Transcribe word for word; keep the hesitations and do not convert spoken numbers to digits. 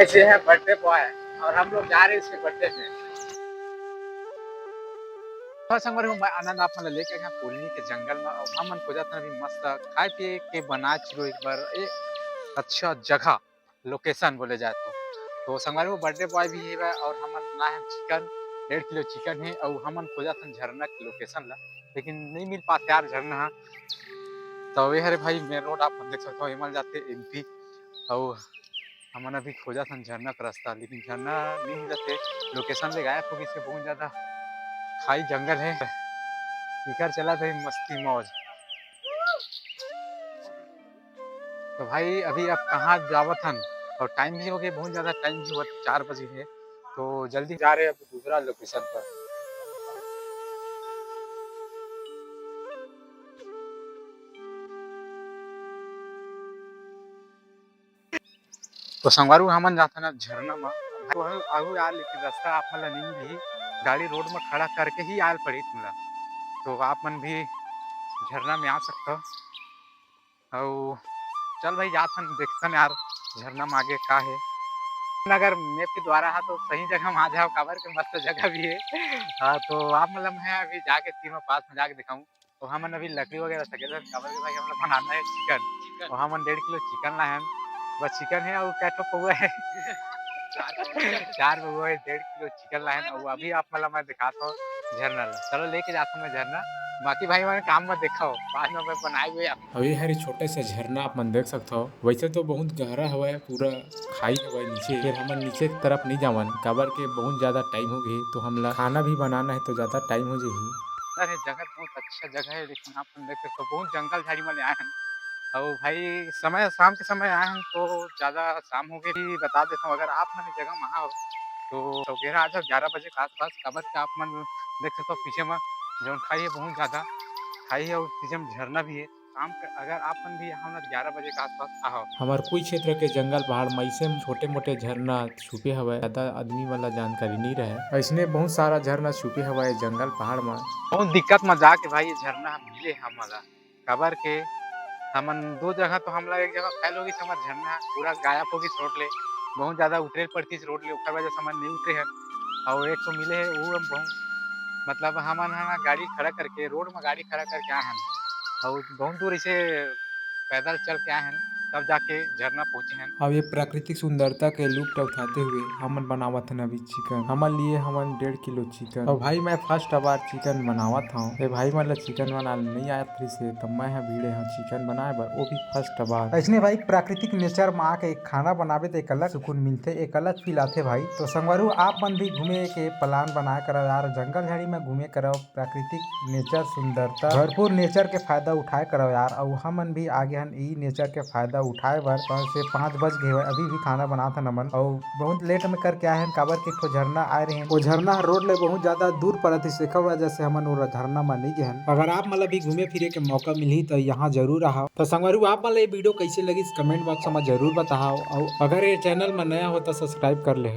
ऐसे है बर्थडे बॉय और हम लोग जा रहे हैं इसके बर्थडे में। तो संगवारी हो, मैं आनंद आप मन ल लेके आए हंव कोलनी के जंगल में। अब हमन खोजत हन अभी मस्त खाए पिए के बनाए चिरो एक बार एक अच्छा जगह, लोकेशन बोले जाए तो। तो संगवारी हो, बर्थडे बॉय भी है और हमन लाए हन चिकन, डेढ़ किलो चिकन है और हमन खोजत हन झरना के लोकेशन ला, लेकिन नहीं मिल पाते यार झरना हा। तो ये हरे भाई मेन रोड आप मन देख सकते हो, एमल जाते एमपी। और हमन अभी खोजत हन झरना के रास्ता, लेकिन झरना नहीं मिलत हे, लोकेशन ले गायब हो गइस हे। बहुत ज्यादा खाई जंगल है, इकर चलत हे मस्ती मौज। तो भाई अभी अब कहाँ जावत हन, और टाइम भी हो गए, बहुत ज्यादा टाइम भी हुआ, चार बजे है, तो जल्दी जा रहे हैं अब दूसरा लोकेशन पर। तो संगवारी हो, हमन जाथन अब झरना म। आगू, आगू यार, लेकिन रास्ता आप मन ला नहीं मिलही, गाड़ी रोड म खड़ा करके ही आयल पड़ही तुमला। तो आप मन भी झरना में आ सकथव। अउ चल भाई, जाथन, देखथन यार, झरना म आगे का हे। अगर मैप के द्वारा हा तो सही जगह म आ जाव, काबर के मस्त जगह भी है। हाँ, तो आप मन ला मैं अभी जाके तीनों पास में जाके दिखाऊं। तो हमन अभी लकड़ी वगैरह सकेत हन, काबर के भाई हमन ला बनाना है चिकन। चिकन। तो हमन डेढ़ किलो चिकन लाए हन, बस चिकन है और कै ठो पौवा है। चार पौवा है। चार पौवा है, डेढ़ किलो चिकन लाए हन। और अभी आप मन ला मैं दिखात हंव झरना ला। चलो लेके जात हंव मैं झरना, बाकी भाई मन काम मत देखाओ, बाद में मैं बनाए हुए आप। अभी हरे छोटे से झरना आप मन देख सकत हव, वैसे तो बहुत गहरा हवय, पूरा खाई हवय नीचे। फिर हमन नीचे के तरफ नहीं जावन, काबर के बहुत ज्यादा टाइम हो गए, तो हमला खाना भी बनाना है, तो ज्यादा टाइम हो जाही। अरे जगह बहुत अच्छा जगह है, लेकिन आप मन देख सकते हो, बहुत जंगल झाड़ी वाले आए हैं। और भाई समय, शाम के समय आए हैं, तो ज्यादा शाम हो गए भी बता देता हूँ। अगर आप मन जगह में आओ, तो सवेरा आ जाओ ग्यारह बजे के आसपास, काबर के आप मन देख सकते हो पीछे में जौन खाई है बहुत ज्यादा खाई है, और पीछे में झरना भी है। शाम के अगर आप मन भी यहाँ ग्यारह बजे के आसपास आओ। हमर कुई क्षेत्र के जंगल पहाड़ म अइसे छोटे मोटे झरना छुपे हवय, ज्यादा आदमी मन ला जानकारी नइ रहय। अइसने बहुत सारा झरना छुपे हवय जंगल पहाड़ म। बहुत दिक्कत म जाके भाई ये झरना ह मिले हमन ला, काबर के हमन दो जगह तो हमला एक जगह फेल हो गई हमर झरना ह पूरा गायब हो गई रोड ले, बहुत ज्यादा उतरे पड़तीस रोड ले, ओकर वजह से हमन नहीं उतरे हन। और एक तो मिले है वो हम बहुत, मतलब हमन ह ना गाड़ी खड़ा करके, रोड में गाड़ी खड़ा करके आए हन और बहुत दूर इसे पैदल चल के आए हन, तब जाके झरना पहुंचे हन। अब ये प्राकृतिक सुंदरता के लुप्त उठाते हुए हमन बनावत हन अभी चिकन। हमन लिए हमन डेढ़ किलो चिकन। और भाई मैं फर्स्ट बार चिकन बनावत हूँ। ये भाई मन ला चिकन बनाना नहीं आत रहिस हे, तब मैं ह भिड़े हूँ चिकन बनाए बर, वो भी फर्स्ट बार। ऐसने भाई प्राकृतिक नेचर में आके खाना बनावे तो एक अलग सुकून मिलथे, एक अलग फील आथे भाई। तो संगवारू आप मन भी घूमे के प्लान बनाए करो यार, जंगल झाड़ी में घूमे करो। प्राकृतिक नेचर सुंदरता, भरपूर नेचर के फायदा उठाए करव यार। अउ हमन भी आगे हन ई नेचर के फायदा उठाए बर। पाँच से पाँच बज गए हवय, अभी भी खाना बनात हन हमन। अउ बहुत लेट में करके आए हन, काबर के एक ठो झरना आए रहे। वो झरना हर रोड ले बहुत ज्यादा दूर परत हे, एकर वजह से हमन वो झरना म नहीं गए हन। अगर आप मन ला भी घूमे फिरे के मौका मिलही तो यहाँ जरूर आहा। तो संगवारी हो, आप मन ला ये वीडियो कैसे लगिस, कमेंट बॉक्स में जरूर बताओ। अउ अगर ये चैनल में नया हो तो सब्सक्राइब कर ले।